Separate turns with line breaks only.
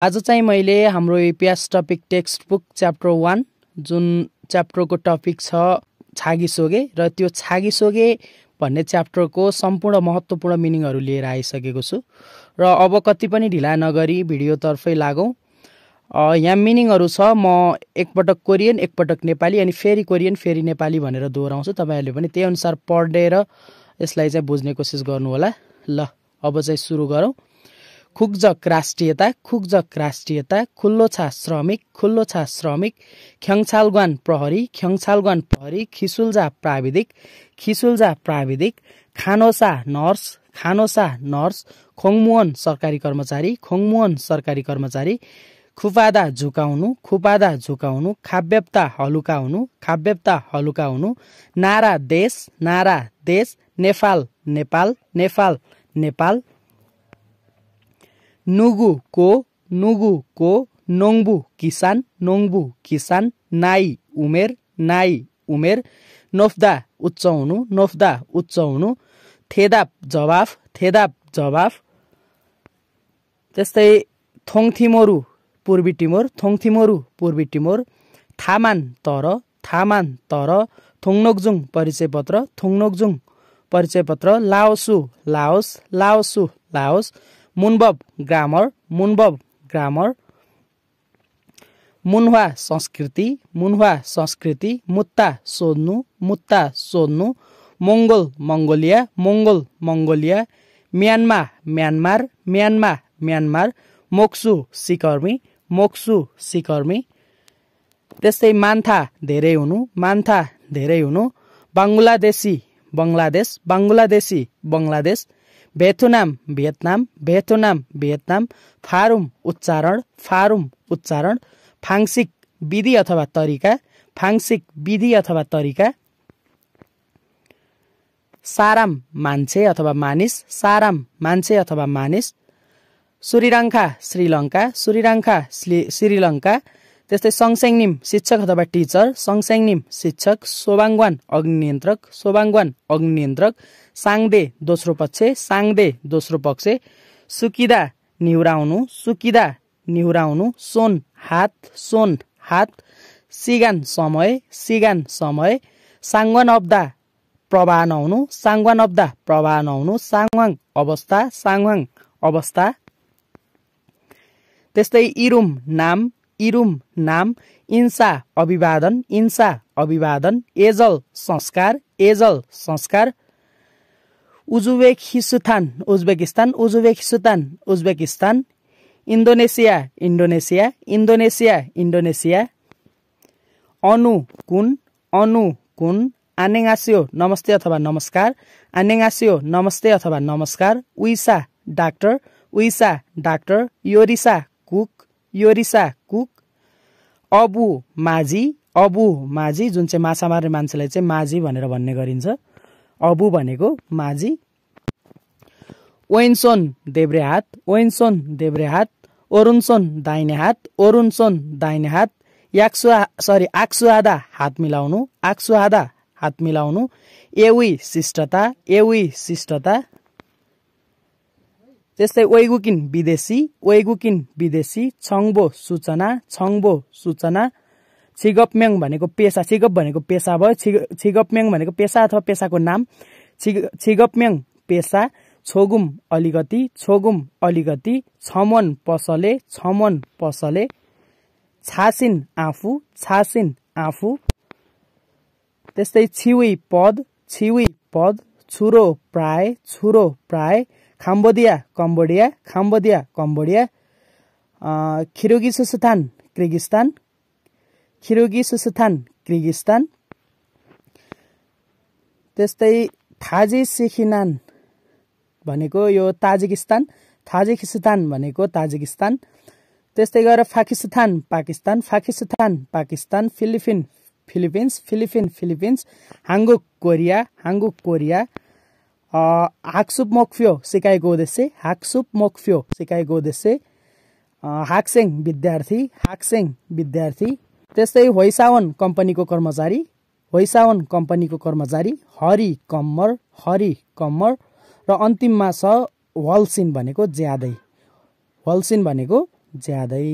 आज चाहिँ मैले हाम्रो इतिहास टपिक टेक्स्ट बुक च्याप्टर 1 जुन च्याप्टरको टपिक छ छागिसोगे र त्यो छागिसोगे भन्ने च्याप्टरको सम्पूर्ण महत्त्वपूर्ण मिनिङहरू लिएर आइसकेको छु र अब कति पनि ढिला नगरी भिडियोतर्फै लागौँ। यहाँ मिनिङहरू छ, म एकपटक कोरियन एकपटक नेपाली अनि फेरि कोरियन फेरि नेपाली भनेर दोहोऱ्याउँछु। तपाईँहरूले पनि त्यही अनुसार पढेर यसलाई चाहिँ बुझ्ने कोसिस गर्नुहोला। ल अब चाहिँ सुरु गरौँ। खुक्जक राष्ट्रियता, खुक्जक राष्ट्रियता, खुल्लो छा श्रमिक, ख्यङछालग्वान प्रहरी, ख्यङछालग्वान प्रहरी, खिसुल्जा प्राविधिक, खानोसा नर्स, खोङमुअन सरकारी कर्मचारी, खुपादा झुकाउनु, खाव्यप्ता हलुका हुनु, नारा देश, नेपाल, नुगु को, नोङ्बु किसान, नाई उमेर, नोफ्दा उच्च हुनु, थेदाप जवाफ, त्यस्तै थोङथिमोरु पूर्वी टिमोर, थामान तर, थोङनोक्जुङ परिचय पत्र, लाओस, मुनबब ग्रामर, मुन्हा संस्कृति, मुत्ता सोध्नु, मंगोलिया, म्यानमार, मोक्सु सिकर्मी, त्यस्तै मान्था धेरै हुनु, बंगलादेश, भियतनाम, फारुम उच्चारण, फाङ्सिक विधि अथवा तरिका, साराम मान्छे अथवा मानिस, सुरिराङ्खा श्रीलङ्का, त्यस्तै सङसेङनिम शिक्षक अथवा टिचर, सोबाङवान अग्निनियन्त्रक, साङदे दोस्रो पक्ष, सुकिदा निहुराउनु, सोन हात, सिगान समय, साङवान अफ द प्रवाह नहुनु, साङवाङ अवस्था, त्यस्तै इरुम नाम, इन्सा अभिवादन, एजल संस्कार, उज्बेकिस्तान, इन्डोनेसिया, अनुकुन, आनेगासियो नमस्ते अथवा नमस्कार, उइसा डाक्टर, योरिसा कुक, अबु माझी जुन चाहिँ माछा मार्ने मान्छेलाई चाहिँ माझी भनेर भन्ने गरिन्छ, अबु भनेको माझी, ओइन्सोन देब्रे हात, ओरुन्सोन दाहिने हात, आक्सुआदा हात मिलाउनु, एवी शिष्टता, त्यस्तै ओइगुकिन विदेशी, छङ्बो सूचना, छिगपम्याङ भनेको पेसा, छिगप भनेको पेसा भयो, छिगपम्याङ भनेको पेसा अथवा पेसाको नाम, छिगपम्याङ पेसा, छोगुम अलिकति, छमन पसले, छासिन आफू, त्यस्तै छिवी पद, छुरो प्राय, खाम्बोडिया कम्बोडिया, किर्गिस्तान किर्गिस्तान, त्यस्तै थाजिसिखिनान भनेको यो ताजिकिस्तान भनेको ताजिकिस्तान, त्यस्तै गरेर पाकिस्तान, फिलिपिन्स, हाङ्गुक कोरिया, हाक्सुप मोक्फ्यो सिकाइको उद्देश्य, हाक्सेङ विद्यार्थी, त्यस्तै होइसावन कम्पनीको कर्मचारी, हरि कम्मर र अन्तिममा छ वल्सिन भनेको ज्यादै, ज्यादै